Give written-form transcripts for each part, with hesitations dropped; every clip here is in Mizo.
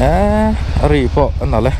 Eee a ri pawh a nalh e.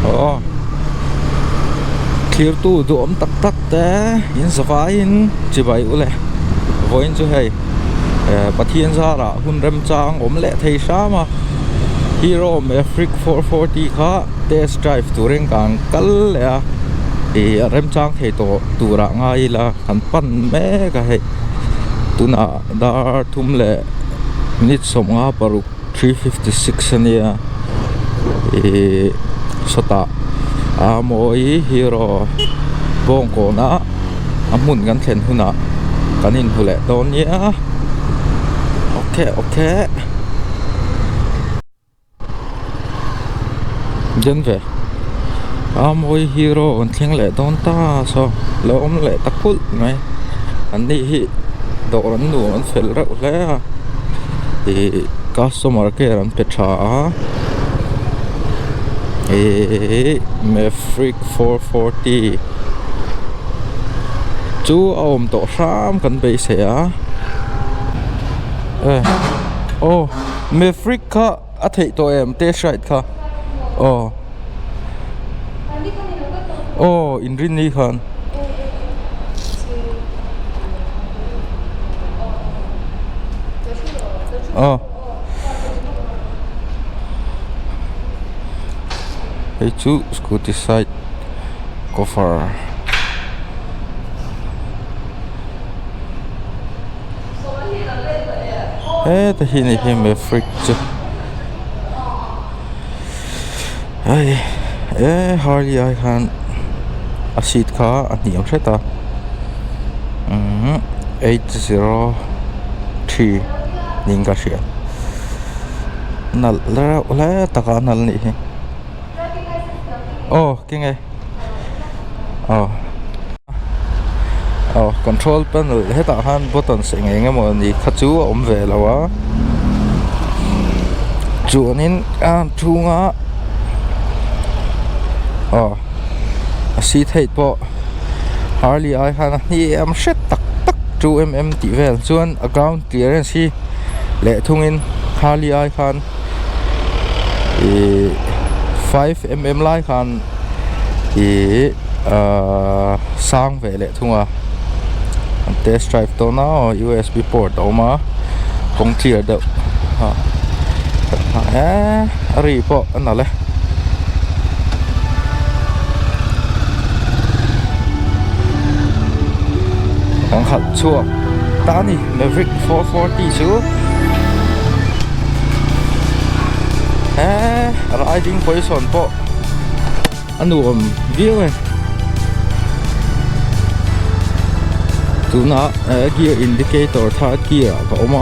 Aw thirtu duhawm tak tak te in zavaiin chibai u le vawiin chu hei eh Pathian zarah hun remchang awm leh thei hram a Hero Maverick 440 kha test drive turin kan kal leh a ih a remchang thei tawh turah ngai ila kan pan mek a hei tunah dar thum leh minute sawmnga paruk. 356 a nia ihh sawtah a mawi hero bawngkawn a a hmun kan thlen hunah kan inhmu leh dawn nia okay okay den ve a mawi hero an thleng leh dawn ta saw lo awm leh ta kulh mai an ni hi dawr an nuam an fel reuh hle a. Ihh customer care an pe tha a ihh maverick 440 chu a awm tawh hram kan beisei a eh aw maverick kha a theih tawh em test ride kha aw aw inrinni khan. Aw hei chu scooty side cover heta hi ni hi maverick chu hei e harley ai khan a seat kha a hniam hret a umm 803 niin ka hria nalh reuh hle tak a nalh anih hi aw keng e aw aw control panel hetah khan button eng eng emaw ni kha chu a awm ve lo a chuanin a chhunga aw a seat height pawh harley ai khan a hniam hret tak tak 2mm tih vel chuan a ground clearance hi leh thungin harley ai khan Ihh 5mm lai khan ihh ahh sang ve leh thung a an test drive dawn a aw usb port a awm a kawng clear deuh a eee a ri pawh a nalh e. Kan khalh chhuak ta a ni maverick 440 chu. Eee riding position pawh a nuam viau e tunah gear indicator third gear ah ka awm a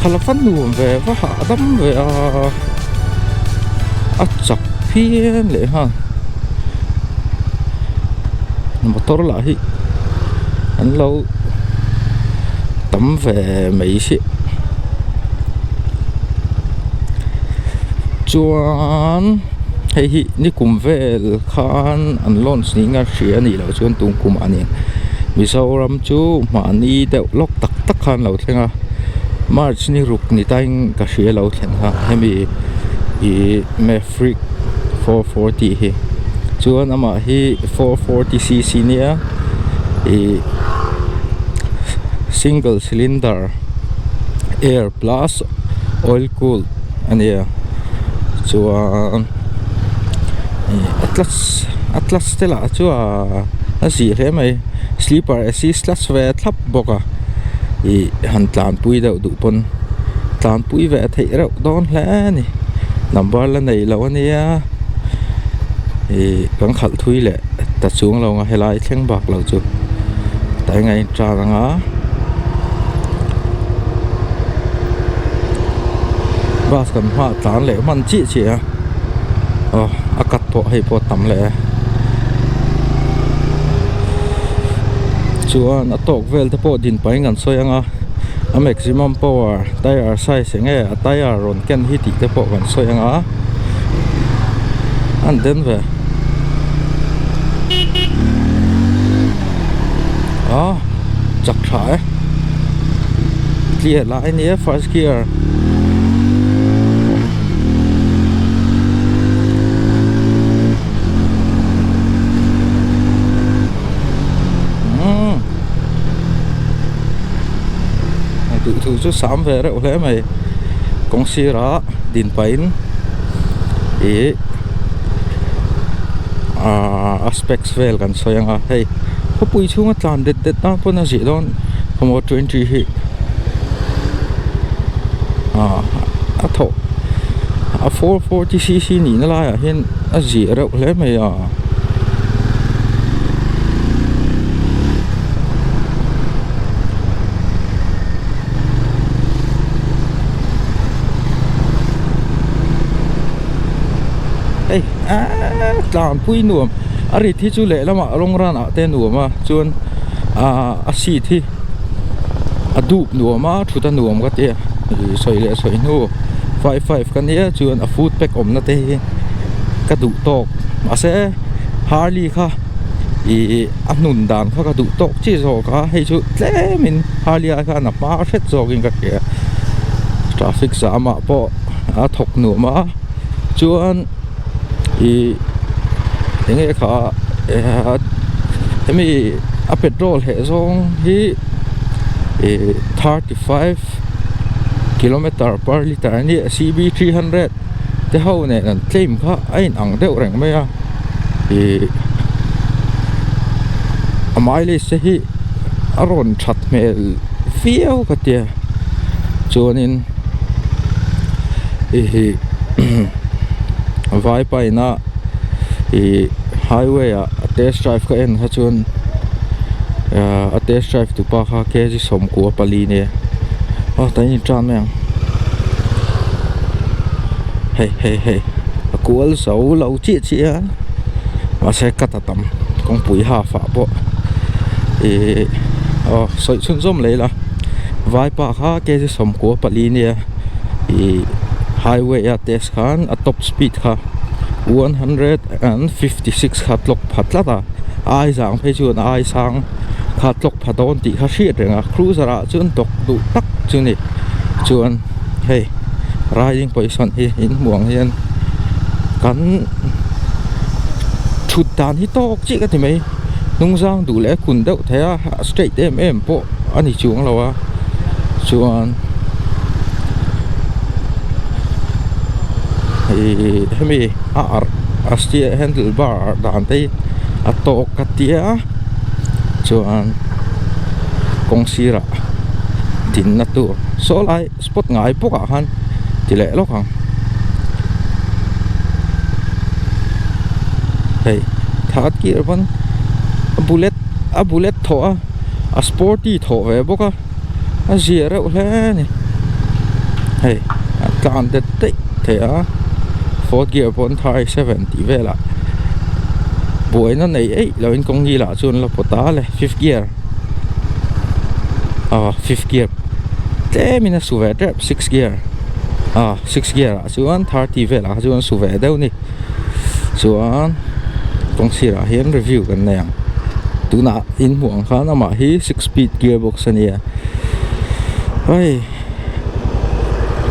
khala va nuam ve va hahdam ve a a chak phian leh nghal motor lah hi an lo tam ve mai si chuan hei hi nikum vel khan an launch niin ka hria a nih loh chuan tum kum ah nen Mizoram chu mahni deuh lawk tak tak khan lo thleng a March ni ruk ni tain ka hria lo thlen kha hemi ih maverick 440 hi chuan amah hi 440 cc nia. Ih single cylinder air plus oil cooled a nia chuan ih atlas atlas te lah chu a a zih hle mai sleeper assist tlat ve thlap bawk a ih han tlanpui deuh duh pawn tlanpui ve theih reuh dawn hle a ni number la nei lo a nia. Ih kan khalh thui leh ta chuang lo ang a helai thleng bak lo chu tah hian a intan ang a bus kan hmaah tlan leh hman chiah chiah a aw a cut pawh hei pawh a tam leh e chuan a tawk vel te pawh din pahin kan sawi ang a a maximum power tyre size eng nge a tyre rawn ken hi tih te pawh kan sawi ang a. An den ve a chak tha e clear lai a nia first gear umm duhthu chu sam ve reuh hle mai kawng sirah din pahin ih ahh a specs vel kan sawi ang a hei khawpui chhunga tlan det det tan pawn a zih dawn khaw 20 hi ahh a thawh a 440 cc nihna laiah hian a zih reuh hle mai a. Hei eee tlanpui nuam a rit hi chu lehlamah rawng ranah te nuam a chuan ahh a seat hi a dup nuam a thut a nuam ka tia ih sawi leh sawi hnu 5 5 ka nia chuan a foot pack awmna te hi ka duh tawk mahse Harley kha ih a hnun dan kha ka duh tawk chiah zawk a hei chu tlemin Harley ah khan a hma hret zawkin ka hria traffic jam ah pawh a thawk nuam a chuan ih eng nge kha hemi a petrol heh zawng hi ih 35 kilometer per liter a nia C_B 300 te ho nen an claim kha a in ang deuh reng mai a ih a mileage te hi a rawn that hmel viau ka tia chuanin ih vai paina ih highway ah a test drive ka en kha chuan ah a test drive tu pa kha kg sawmkua pali nia aw tah hian in tan mai ang hei hei hei a kual zo lo chiah chiah a mahse cut a tam kawngpui half ah pawh ihh aw sawi chhunzawm leh ila vaipa kha kg sawmkua pali nia ihh highway a test khan a top speed kha 156 kha tlawk pha tlat a ai zang phei chuan ai sang kha tlawk pha dawn tih kha hriat reng a cruiser ah chuan dawk duh tak chu ni chuan hei riding position hi in hmuh ang hian kan thut dan hi tawk chiah ka ti mai hnung zang duh leh a kun deuh thei a a straight em em pawh a ni chuang lo a chuan ihh hemi a arh a steer handle bar arh dan te hi a tawk ka tia chuan kawng sirah dinna tur saw lai spot ngai bawk ah khan ti leh lawk ang hei third gear pawn a bullet a bullet thawh a a sporty thawh ve bawk a a zia reuh hle a ni hei a tlan det daih thei a fourth gear pawn 37 tih velah buaina nei eih lo in kawng ngilah chuan la pawt a le fifth gear ah fifth gear tlemin a su ve tep six gear ah six gear ah chuan 30 velah kha chuan a su ve deuh a ni chuan kawng sirah hian review kan nei ang tunah in hmuh ang khan amah hi six speed gear box a nia hei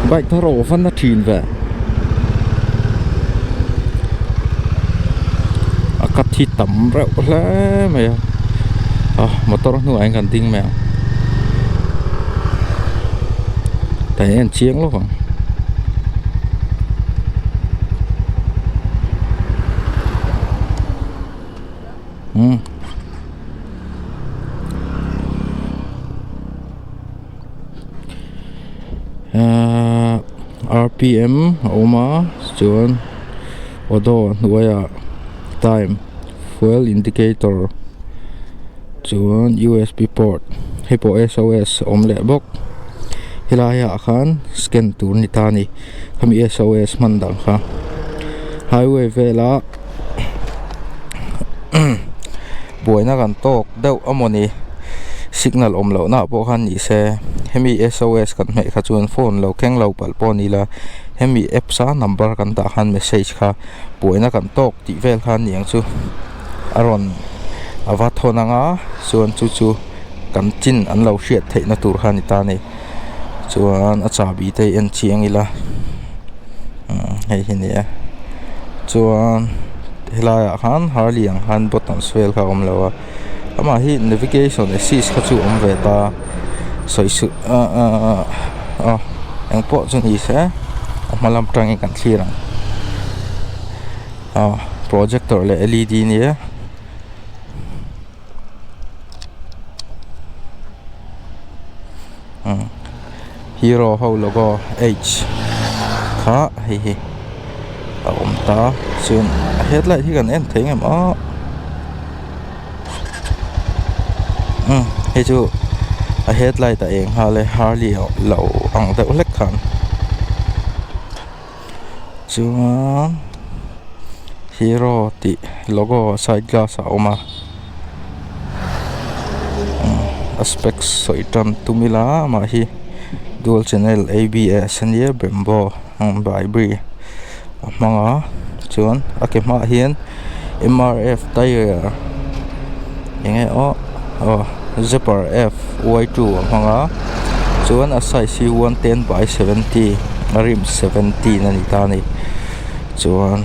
bike thar aw fan a thin ve a cut hi tam reuh hle mai a ah motor hnuaiah hian kan ding mai ang tah hian en chiang lawk ang. Umm. Ahh rpm a awm a chuan auto hnuaiah. Time fuel indicator chuan usb port hei pawh S O S a awm leh bawk helai ah khan scan tur a ni ta a ni khami S O S hman dan kha highway vela buaina kan tawk deuh a mawni signal awm loh na ah pawh khan ni se hemi S O S kan hmeh kha chuan phone lo keng lo palh pawh a ni la hemi apps a number kan dah khan message kha. Buaina kan tawk tih vel kha aniang chu a rawn a va thawn ang a chuan chu chu kan chin an lo hriat theih na tur kha a ni ta a ni chuan a chahbi te hi en chiang ila umm hei hi a ni a chuan helai ah khan harley ang khan button vel kha a awm lo a amah hi navigation assist kha chu a awm ve ta sawi suh ah ah ah engpawh chu ni se a hma lam atangin kan thlir ang ah projector leh L E D nia umm hero ho logo H kha hei hi a awm ta chuan a headlight hi kan en thei ngem aw umm hei chu a headlight a eng nghal e harley lo ang deuh hlek khan chuan hero tih logo side glass a awm a a specs sawi tan tum ila amah hi dual channel A B S a nia brembo baibri a hmang a chuan a ke hmaah hian M R F tyre eng nge aw aw zepar F y two a hmang a chuan a size hi one ten by seventy a rim seventeen a ni ta a ni chuan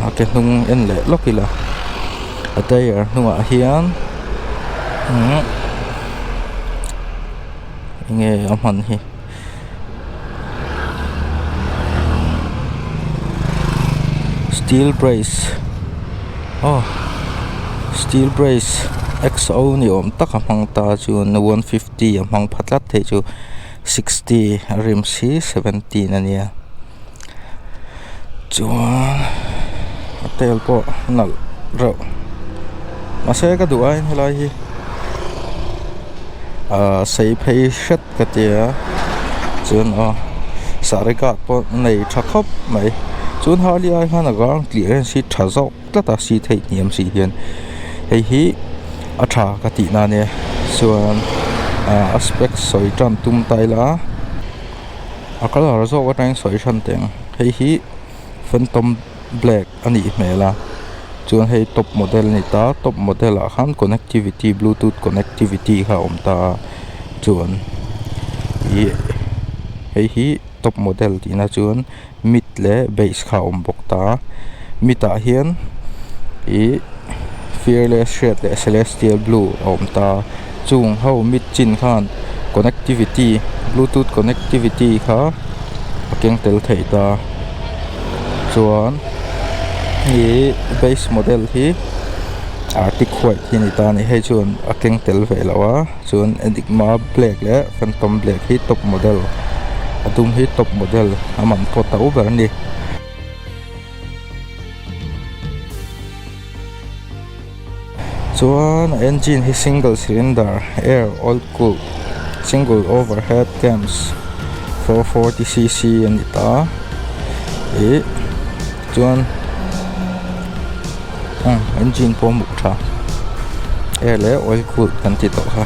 a ke hnung en leh lawk ila a tyre hnungah hian umm eng nge a hman hi. Steel brace aw steel brace X O ni awm tak a hmang ta chuan one fifty a hmang pha tlat thei chu sixty a rim si seventeen a nia chuan a tail pawh a nalh reuh mahse ka duh aiin helai hi ahh sei phei hret. Ka ti a chuan aw saree card pawh a nei tha khawp mai chuan harley ai khan a ground tih reng si tha zawk tlat a si theih hniam si hian hei hi a tha ka tih na ania chuan ah a specs sawi tan tum ta ila a colour zawk atangin sawi hran teh ang hei hi phantom black a nih hmel a chuan hei top model a ni ta top model ah khan connectivity bluetooth connectivity kha a awm ta a chuan ih hei hi top model tihna chuan mid leh base kha a awm bawk ta a mid ah hian ih fearless hriat leh celestial blue a awm ta a chung ho mid chin khan connectivity bluetooth connectivity kha a keng tel thei ta chuan ih base model hi arctic white hi a ni ta a ni hei chuan a keng tel ve lo a chuan enigma black leh phantom black hi top model a dum hi top model a man pawh to ber a ni. Chuan a engine hi single cylinder air oil cooled single overhead cams 440 cc a ni ta ih chuan engine pawh a muk tha air leh oil cooled kan tih tawh kha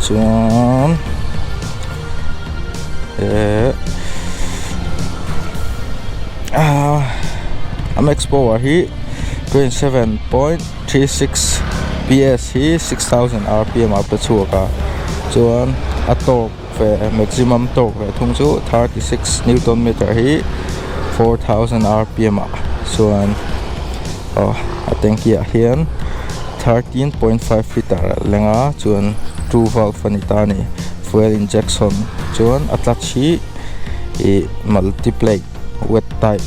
chuan eh ah a max power hi 27.36 P_S hi 6000 R_P_M ah pe chhuak a chuan a torque ve maximum torque ve thung chu 36 newton meter hi 4000 R_P_M ah chuan aw a tanky ah hian 13.5 litre a leng a chuan two valve a ni ta a ni fuel injection chuan a clutch hi ih multiplate wet type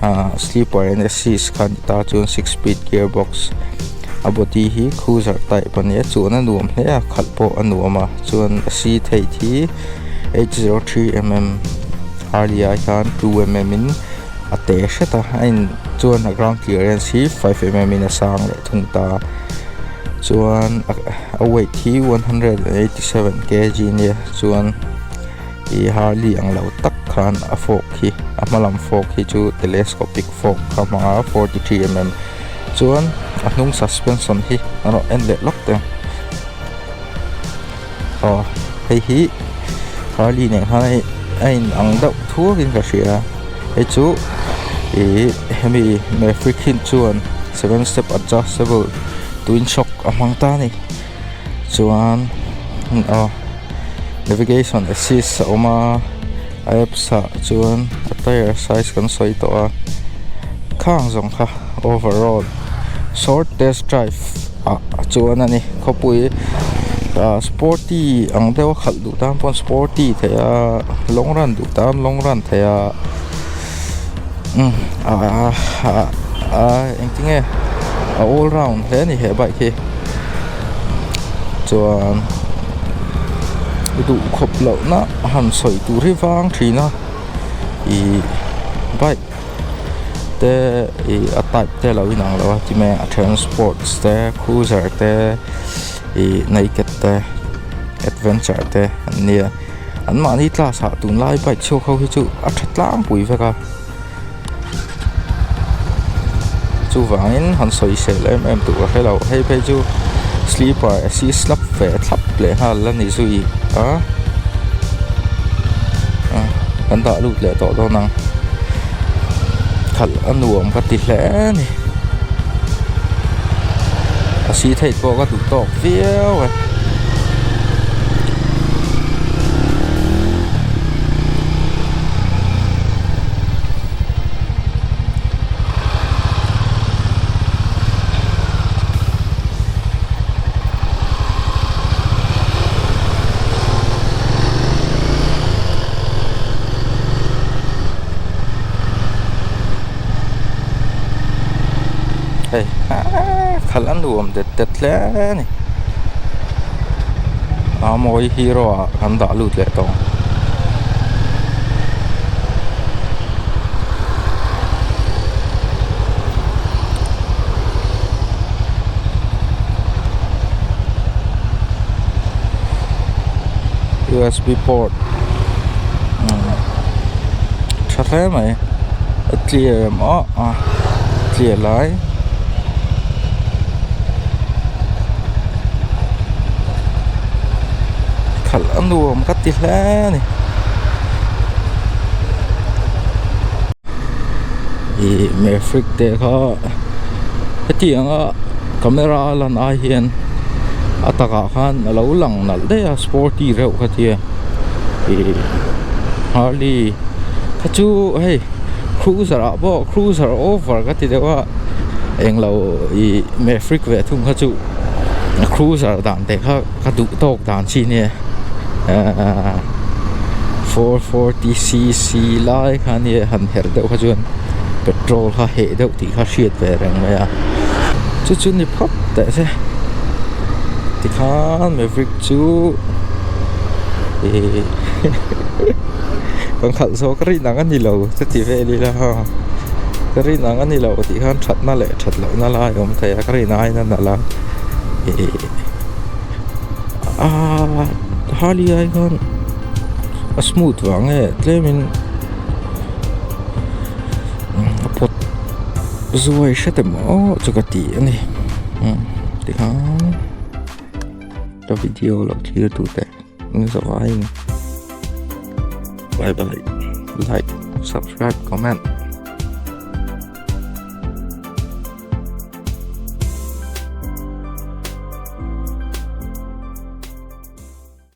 ah sleeper and assist kha a ni ta chuan six speed gear box a body hi cruiser type a ni a chuan a nuam hle a khalh pawh a nuam a chuan a si theih hi 803 mm harley ai khan 2 mm in a te hret a a in. Chuan a ground clearance hi 5mm in a sang leh thung ta chuan a weight hi 187 kg ania chuan ih Harley ang lo tak khan a fork hi a hma lam fork hi chu telescopic fork kha a hmang a 43mm chuan a hnung suspension hi a rawn en leh lawk teh ang aw hei hi Harley nen khan hei a in ang deuh thuak in ka hria hei chu ih hemi maverick hi chuan seven step adjustable twin shock a hmang ta a ni chuan aw navigation assist a awm a a apps ah chuan a tyre size kan sawi tawh a khang zawng kha overall short test drive ah chuan a ni khawpui ah sporty ang deuh a khalh duh tan pawh sporty theih a long run duh tan long run theih a umm ah ah engtinge a all round hle a ni he bike hi chuan duh khawp loh na han sawi tur hi vang thin a ih bike. Te ih a type te a lo inang lo a time a then sports te cruiser te ih naked te adventure te an nia an mahni class ah tunlai bike chhuak ho hi chu a tha tlangpui vek a chuvangin han sawi sel em em tur ka hre lo hei phei chu sleeper ac slap ve thlap leh nghal a ni zui a kan dah lut leh tawh dawn ang khalh a nuam ka ti hle a ni a si theih pawh ka duh tawk viau e. Hei khalh a nuam det det hle a ni a mawi hero ah kan dah lut leh tawh ang. Usb port tha hle mai a clear em aw a clear lai khalh a nuam ka ti hle a ni ih maverick te kha hetiang a camera a lan ai hian a takah khan a lo lang nalh daih a sporty reuh kha tia ih harley kha chu hei cruiser ah pawh cruiser over ka ti deuh a englo ih maverick ve thung kha chu cruiser dan te kha ka duh tawk dan chi nia ahh 440cc lai kha nia han herh deuh kha chuan petrol kha heh deuh tih kha hriat ve reng mai a chu chu ni phawt teh se tikhan maverick chu ihh kan khalh zawk ka rin ang a ni lo chuti vel ila ka rin ang a ni lo tih khan thatna leh that lohna lai a awm thei a ka rin aiin a nalh a ihh ahh Harley ai khan a smooth vang nge tlemin a pawt zuai hret em aw chu ka ti a ni tikhan ka video lo thlir tu te in zawh aiin bye bye like subscribe comment.